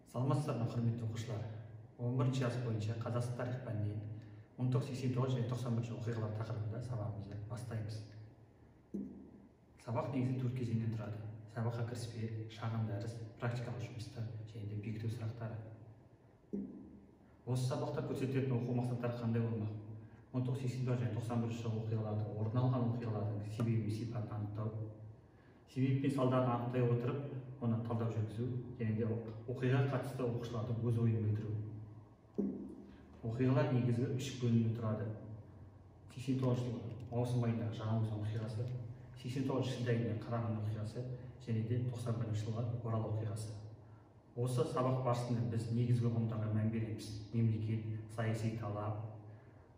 Саламатсыздар ма, құрметті оқушылар! 11 класс бойынша Қазақстан тарих пәнінен 1989 және 91 оқиғалар тақырыбында сабағымызды бастаймыз. Сабақ негізі төрт кезеңнен тұрады: сабаққа кіріспе, шағын дәріс, практикалық жұмыстар және де бекіту сұрақтары. Осы сабақта көрсетілетін оқу мақсаттары қандай болмақ? 1989 және 91 жылғы оқиғаларды, орын алған оқиғалардың себебі мен сипатын анықтау, себеп пен салдарын анықтай отырып, оны талдау жүргізу және де оқиғаға қатысты оқушылардың өз ойын білдіру. Оқиғалар негізгі үш бөлімнен тұрады: 89 жылғы маусым айындағы Жаңаөзен оқиғасы, 89 шілде айында Қарағанды оқиғасы және де 91 жылғы Орал оқиғасы. Осы сабақ барысында біз негізгі ұғымдарға мән береміз: мемлекет, саяси талап,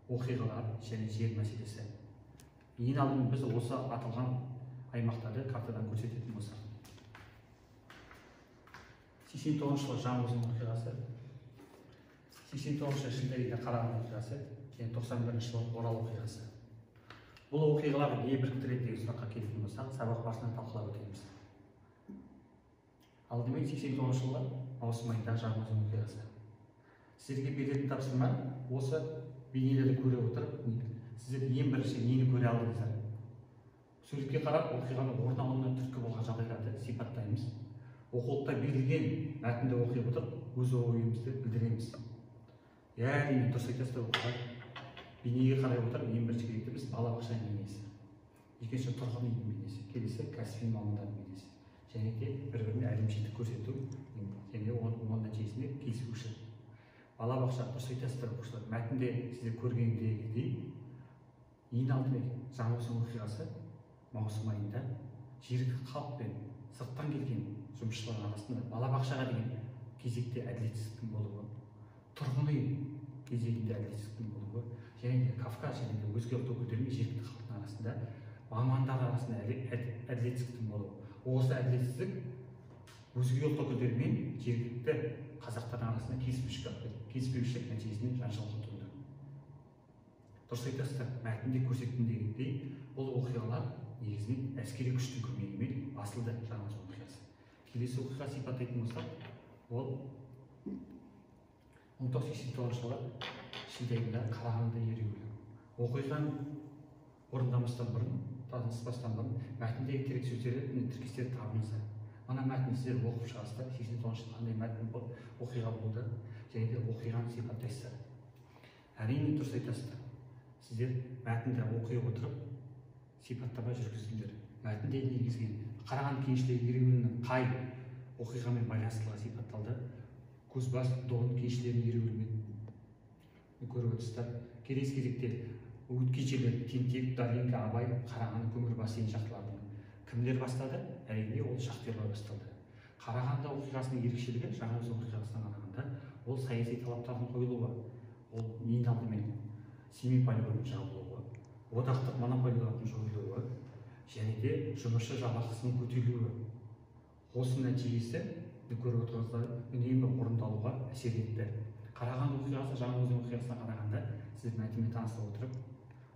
оқиғалар және жер мәселесі. Ең алдымен біз осы аталған аймақтарды картадан көрсететін болсақ, 89 жылғы Жаңаөзен оқиғасы, 89 шілде айында Қарағанды оқиғасы және 91 жылғы Орал оқиғасы. Бұл оқиғалар не біріктіреді деген сұраққа келетін болсақ, сабақ барысында талқылап өтеміз. Алдымен 89 жылғы маусым айындағы Жаңаөзен оқиғасы. Сіздерге берілетін тапсырма: осы бейнелерді көре отырып, сіздер ең бірінші нені көре алдыңыздар? Суретке қарап, оқиғаның орын алуына түрткі болған жағдайларды сипаттаймыз. Оқулықта берілген мәтінді оқи отырып, өз ойымызды білдіреміз. Әрине, дұрыс айтасыздар, оқушылар. Бейнеге қарай отырып, ең бірінші кезекте біз балабақшаның бейнесі, екінші тұрғын үйдің бейнесі, келесі кәсіби мамандардың бейнесі және де бір біріне әлімжеттік көрсету және оның нәтижесінде келіспеушілік. Балабақша, дұрыс айтасыздар, оқушылар. Мәтінде сіздер көргендегідей, ең алдымен Жаңаөзен оқиғасы маусым айында жергілікті халық пен сырттан келген жұмысшылар арасында балабақшаға деген кезекте әділетсіздіктің болуы, тұрғын үй кезегінде әділетсіздіктің болуы және де Кавказ және де өзге ұлт өкілдері мен жергілікті халықтың арасында, мамандар арасында әділетсіздіктің болуы. Осы әділетсіздік өзге ұлт өкілдері мен жергілікті қазақтардың арасында келіспеушілік алып келді. Келіспеушілік нәтижесінде жанжалға туды. Дұрыс айтасыздар, мәтінде көрсеткендегідей, бұл оқиғалар негізінен әскери күштің көмегімен басылды, Жаңаөзен оқиғасы. Келесі оқиға сипаттайтын болсақ, ол 1989 жылы шілде айында Қарағанды ереуілі. Оқиғаны орындамастан бұрын, таныспастан бұрын мәтіндегі терек сөздерді мен тіркестерді табыңыздар. Мына мәтінді сіздер оқып шығасыздар. 89 жылы қандай мәтін оқиға болды және де оқиғаны сипаттайсыздар. Әрине, дұрыс айтасыздар. Сіздер мәтінді оқи отырып, сипаттама жүргіздіңдер. Мәтінде негізген Қарағанды кеншілер ереуілінің қай оқиғамен байланыстылығы сипатталды? Кузбасс, Дон кеншілерінің ереуілімен көріп отырсыздар. Келесі кезекте өткен жерлер: Тентек, Долинка, Абай, Қарағанды көмір бассейн шахталарының. Кімдер бастады? Әрине, ол шахтерлар басталды. Қарағанды оқиғасының ерекшелігі Жаңаөзен оқиғасына қарағанда ол саяси талаптардың қойылуы, ол ең алдымен Семей полигонының жабылуы, одақтық монополиялардың жойылуы және де жұмысшы жалақысының көтерілуі. Осы нәтижесі, көріп отырғаныңыздай, үнемі орындалуға әсер етті. Қарағанды оқиғасы Жаңаөзен оқиғасына қарағанда, сіздер мәтінмен таныса отырып,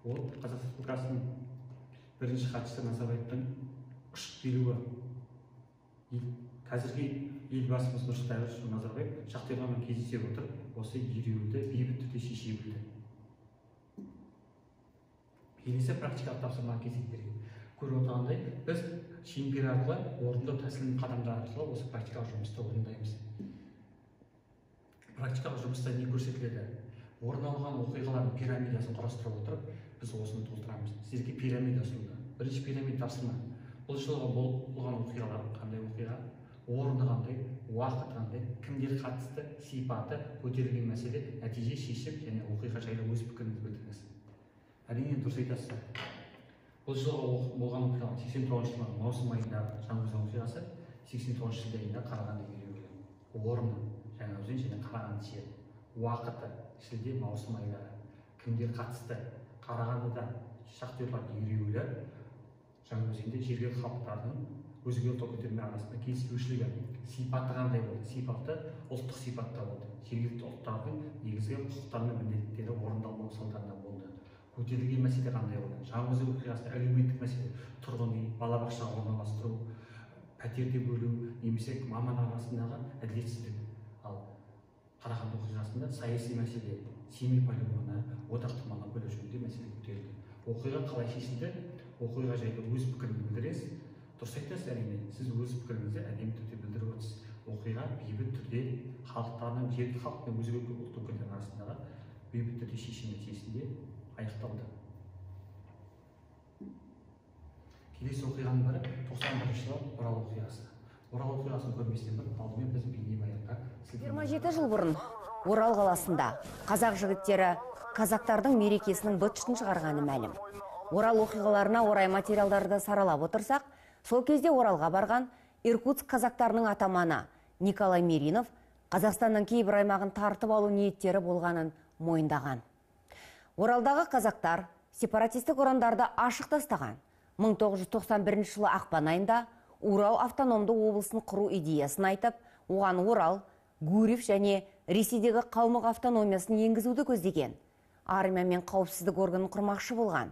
ол Қазақстан Республикасының бірінші хатшысы Назарбаевтың ұшып келуі. Қазіргі Елбасымыз Нұрсұлтан Әбішұлы Назарбаев шахтерлармен кездесе отырып, осы ереуілді бейбіт түрде шеше білді. Келесі практикалық тапсырмаға кезек. Көріп отырғандай, біз шеңбер арқылы орындау тәсілінің қадамдары арқылы осы практикалық жұмысты орындаймыз. Практикалық жұмыста не көрсетіледі? Орын алған оқиғалардың пирамидасын құрастыра отырып, біз осыны толтырамыз. Сіздерге пирамида ұсынылды. Бірінші пирамида тапсырма: бұл жылғы болған оқиғалар, қандай оқиға, орны қандай, уақыты қандай, кімдер қатысты, сипаты, көтерілген мәселе, нәтиже, шешім және оқиға жайлы өз пікіріңізді білдіріңіз. Әрине, дұрыс айтасыздар. Бұл жылғы болған оқиға: 89 жылғы маусым айындағы Жаңаөзен оқиғасы, 89 шілде айында Қарағанды ереуілі. Орны Жаңаөзен және Қарағанды жері, уақыты шілде, маусым айлары, кімдер қатысты: Қарағандыда шахтерлар ереуілі, Жаңаөзенде жергілікті халықтардың өзге ұлт өкілдерімен арасында келіспеушілігі. Сипаты қандай болды? Сипаты ұлттық сипатта болды, жергілікті ұлттардың негізгі құқықтары мен міндеттері орындалмау салдарынан болды. Көтерілген мәселе қандай болды? Жаңаөзен оқиғасында әлеуметтік мәселе: тұрғын үй, балабақшаға орналастыру, пәтерде бөлу немесе маман арасындағы әділетсіздік. Ал Қарағанды оқиғасында саяси мәселе, Семей полигоны, одақтық монополия жөнінде мәселе көтерілді. Оқиға қалай шешілді? Оқиға жайлы өз пікірін білдіресіз. Дұрыс айтасыз, әрине, сіз өз пікіріңізді әдемі түрде білдіріп отырсыз. Оқиға бейбіт түрде халықтарының, жергілікті халық пен өзге ұлт өкілдерінің арасындағы бейбіт түрде шешім нәтижесінде аяқталды. Келесі оқиғаның бірі 91 жылы Орал оқиғасы. Орал оқиғасын көрместен бұрын алдымен біз бейнебаянға 27 жыл бұрын Орал қаласында қазақ жігіттері казактардың мерекесінің быт-шытын шығарғаны мәлім. Орал оқиғаларына орай материалдарды саралап отырсақ, сол кезде Оралға барған Иркутск казактарының атаманы Николай Миринов Қазақстанның кейбір аймағын тартып алу ниеттері болғанын мойындаған. Оралдағы казактар сепаратистік ұрандарды ашық тастаған. 1991 жылы ақпан айында Урал автономды облысын құру идеясын айтып, оған Орал, Гурьев және Ресейдегі Қалмық автономиясын енгізуді көздеген. Армия мен қауіпсіздік органын құрмақшы болған.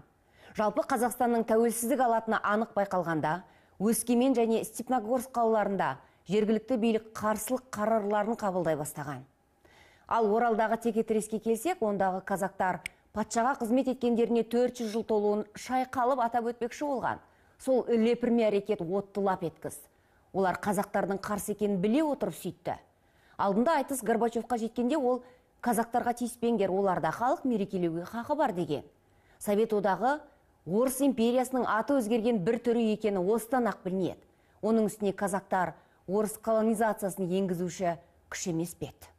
Жалпы Қазақстанның тәуелсіздік алатыны анық байқалғанда, Өскемен және Степногорск қалаларында жергілікті билік қарсылық қарарларын қабылдай бастаған. Ал Оралдағы текетіреске келсек, ондағы казактар патшаға қызмет еткендеріне 400 жыл толуын шайқалып атап өтпекші болған. Сол лепірме әрекет отты лап еткіз. Олар қазақтардың қарсы екенін біле отырып сөйтті. Алдында айтыс Горбачевқа жеткенде ол казактарға тиіспеңдер, оларда халық мерекелеуге хақы бар деген. Совет одағы Орыс империясының аты өзгерген бір түрі екені осыдан ақ білінеді. Оның үстіне казактар орыс колонизациясын енгізуші күш емес пе еді.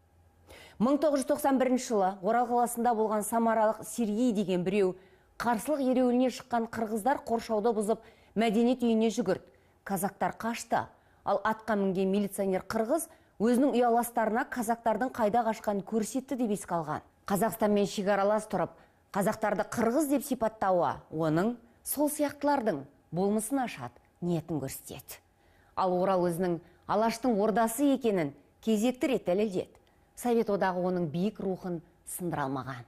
1991 жылы Орал қаласында болған самаралық Сергей деген біреу қарсылық ереуіліне шыққан қырғыздар қоршауды бұзып мәдениет үйіне жүгірді. Казактар қашты. Ал атқа мінген милиционер қырғыз өзінің ұяластарына казактардың қайда қашқанын көрсетті деп еске алған. Қазақстанмен шекаралас тұрып, қазақтарды қырғыз деп сипаттауы оның сол сияқтылардың болмысын ашады, ниетін көрсетеді. Ал Орал өзінің Алаштың ордасы екенін кезекті рет дәлелдеді. Совет одағы оның биік рухын сындыра алмаған.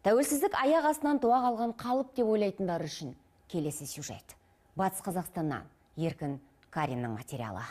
Тәуелсіздік аяқ астынан туа қалған қалып деп ойлайтындар үшін келесі сюжет. Батыс Қазақстаннан Еркін Кариннің материалы.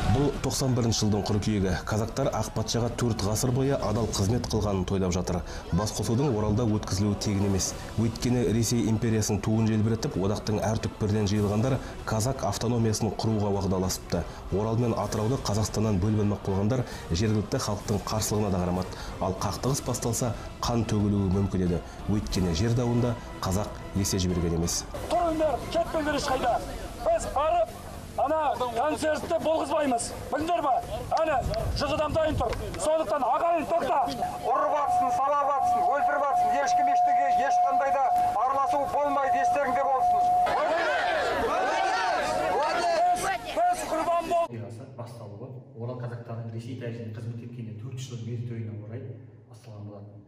Бұл 91 жылдың қыркүйегі. Казактар ақ патшаға 4 ғасыр бойы адал қызмет қылғанын тойлап жатыр. Басқосудың Оралда өткізілуі тегін емес. Өйткені Ресей империясының туын желбіретіп, одақтың әр түкпірінен жиылғандар казак автономиясын құруға уағдаласыпты. Орал мен Атырауды Қазақстаннан бөліп алмақ болғандар жергілікті халықтың қарсылығына да қарамады. Ал қақтығыс басталса, қан төгілуі мүмкін еді. Өйткені жер дауында қазақ есе жіберген емес. Тұрыңдар, кетпеңдер ешқайда. Біз барып ана концертті болғызбаймыз. Білдіңдер ме? Әне, 100 адам дайын тұр. Сондықтан ағайын тоқта. Ұрып атсын, салап атсын, өлтіріп атсын, ешкім ештеңеге, ешқандай да араласу болмайды, естеріңде болсын. Біз құрбан бол. Оқиғасы басталуы Орал казактарының Ресей тәжіне қызмет еткеніне 400 жыл мерейтойына орай басталған болатын.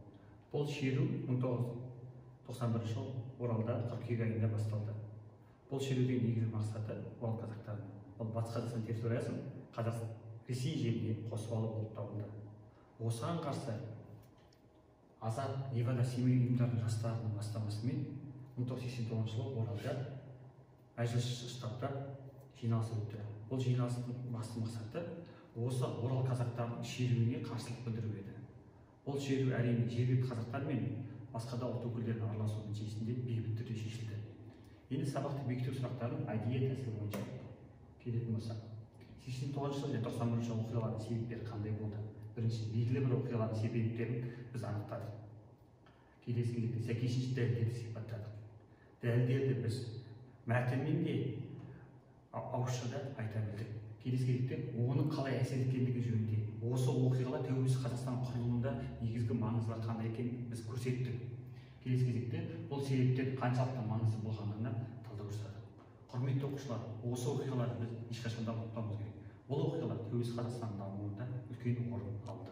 Бұл шеру 1991 жыл Оралда қыркүйек айында басталды. Бұл шерудің негізгі мақсаты Орал казактарының, ол Батыс Қазақстан территориясын Қазақстан Ресей жеріне қосып алу болып табылды. Осыған қарсы Азат, Невада, Семей ұйымдарының жастарының бастамасымен 1989 жылы Оралда мәжіліс штабта жиналыс өтті. Бұл жиналыстың басты мақсаты осы Орал казактарының шеруіне қарсылық білдіру еді. Бұл шеру әрине жергілікті қазақтар мен басқа да ұлт өкілдерінің араласу нәтижесінде бейбіт түрде шешілді. Енді сабақты бекіту сұрақтарын әдейі тәсілі бойынша келетін болсақ, 89 жылы және 91 жылы оқиғалардың себептері қандай болды? Бірінші, белгілі бір оқиғалардың себептерін біз анықтадық. Келесі кезекте сәйкесінше дәлелдерді сипаттадық. Дәлелдерді біз мәтінмен де ауызша да айта білдік. Келесі кезекте оның қалай әсер еткендігі жөнінде, осы оқиғалар тәуелсіз Қазақстан құрылуында негізгі маңыздылығы қандай екенін біз көрсеттік. Келесі кезекте бұл себептер қаншалықты маңызды болғандығына талдау жасадық. Құрметті оқушылар, осы оқиғаларды біз ешқашан да ұмытпауымыз керек. Бұл оқиғалар тәуелсіз Қазақстанның дамуында үлкен орын алды.